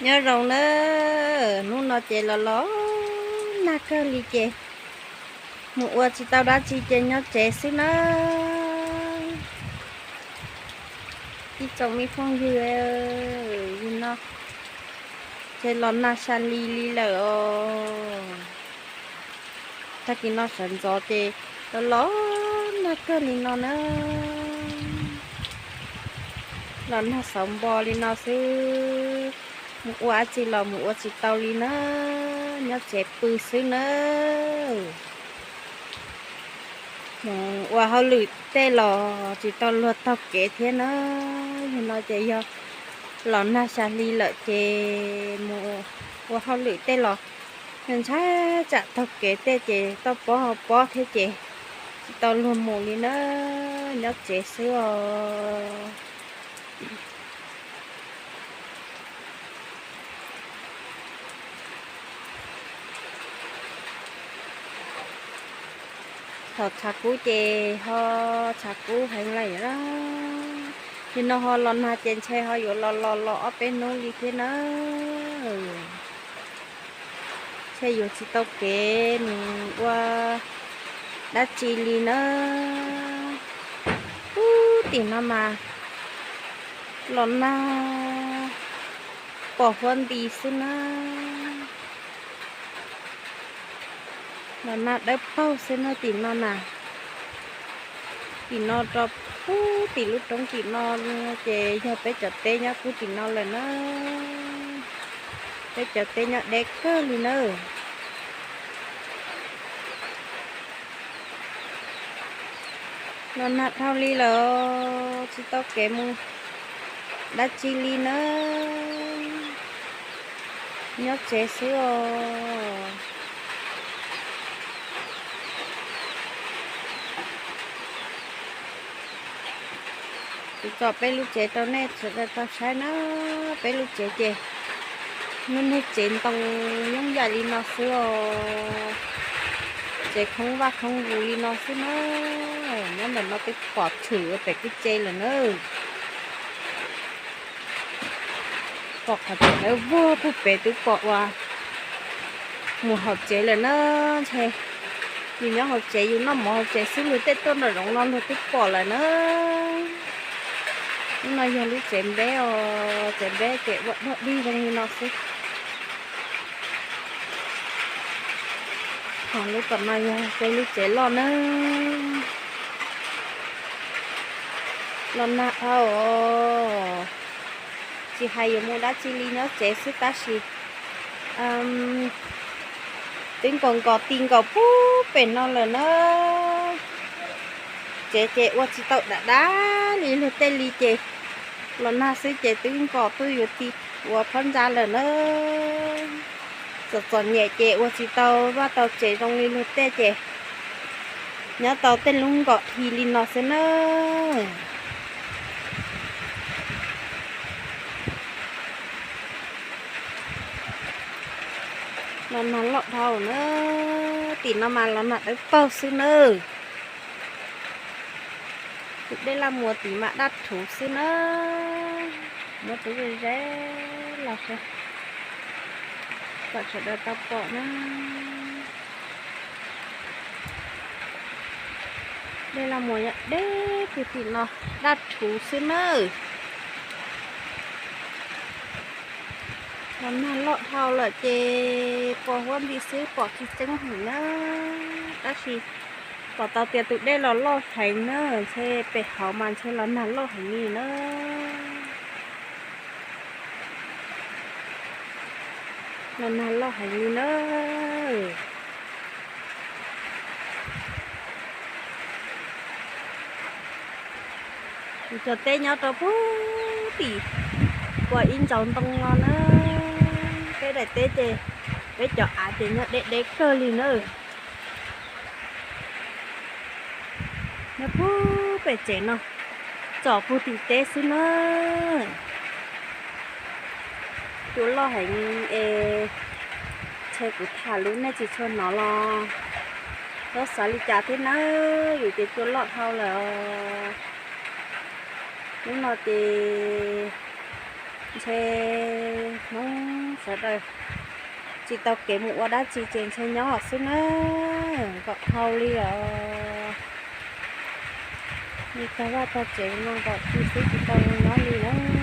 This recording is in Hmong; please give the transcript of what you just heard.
Nyob zoo nawb, hnub no ces los los nag kawg li ces mus ua tsis tau dab tsi ces nyob tsev xwb nawb. Ib tsoom me phooj ywg, yim no ces los nag sa li li lawm os. Tag kis no sawv ntxov ces los los nag kawg li no na. Los nag xauv npo li no xwb, mus ua dab tsi los mus ua tsis tau li na, nyob tsev pw xwb nawb. Mus ua hauj lwm tej los tsis tau luag taug kev thiab na. Yog no ces yog los nag sa hli lawm ces mus ua hauj lwm tej los ntshai tsam taug kev tej ces toj pob hauv pob thiab ces tsis tau luag mus li na, nyob tsev xwb os. Thaum tshav kub ces ho tshav kub heev lawm na. Yog no ho los nag ces ntshe ho yuav los los los ob peb hnub li thiab na. Ntshe yuav tsis tau kev mus ua dab tsi li na. Ub, tim no mas los nag pom huab nti xwb na. Los nag dawb paug xwb na tim no na. Tim no rau pub tim lub roob tim no ces yog peb cov teb nyob pub tim no lawm na. Peb cov teb nyob deb kawg li na. Los nag dhau li lawm, tsis tau kev mus dab tsi li na. Nyob tsev xwb os. Kuv tso peb lub tsev rau nej sawv daws tau saib na. Peb lub tsev ces lub niag tsev ntoo yooj yim li no xwb os. Tsev khoob vaj khoob vus li no xwb na. Nyob ntawm no twb pom tshwm ua pem kwj tse lawm na. Pom qhov tsev dawb vog puag pem twb pom uas mus hauv tsev lawm na. Ntshe yus nyob hauv tsev yus noj mov hauv tsev xwb luag tej tuaj nram zoov no luag twb pom lawm na. Lub no yog lub tsev npeb os, tsev npeb ces ua dog dig zoo li no xwb. Ho lub tom no yog peb lub tsev loj na. Los nag dhau os, tsis hais yuav mus dab tsi li nyob tsev xwb tab sis twb nkaus nkaus ti nkaus puag pem no lawm na. Tsev ces ua tsis tau dav dav li luag tej li ces los nag xwb ces twb nkaus twb yuav ti ua phab ntsa lawm na. Txom txom nyem ces ua tsis tau vaj tau tsev zoo li luag tej ces nyob tau tej lub nkaus dhi li no xwb na. Los nag loj dhau na, tim no mas los nag dawb paug xwb nawb. Tus dej laj muas tim mas daj rhuv xwb na. Muab rub ze ze los kom sawv daws tau pom na. Dej laj muas nyob deb puag tim no, daj rhuv xwb nawb. Los nag loj dhau lawm ces pom huab nti xwb pom tsis tseeb heev na, tab sis pom tau tias tus dej los loj heev na, ntshe pem hauv mas ntshe los nag loj heev li na. Los nag loj heev li na. Kuv cov teb nyob rau puag tim uas ib ntsaus ntoo no na. Peb daim teb ces peb cov av ces nyob deb deb kawg li na. Nyob puag pem tsev no, tsom puag tim teb xwb na. Cua loj heev es ntshe kuv tham lus nej tsis tshua hnov los txhob xav li cas thiab nawb, vim ces cua loj dhau lawm os. Hnub no ces ntshe Hmoob Sawv daws tsis tau kev mus ua dab tsi ces ntshe nyob hauv xwb na, nkaum hau li os. Mus tag vaj tag tsev no nkaum tsis xwb tsis tau nyob li na.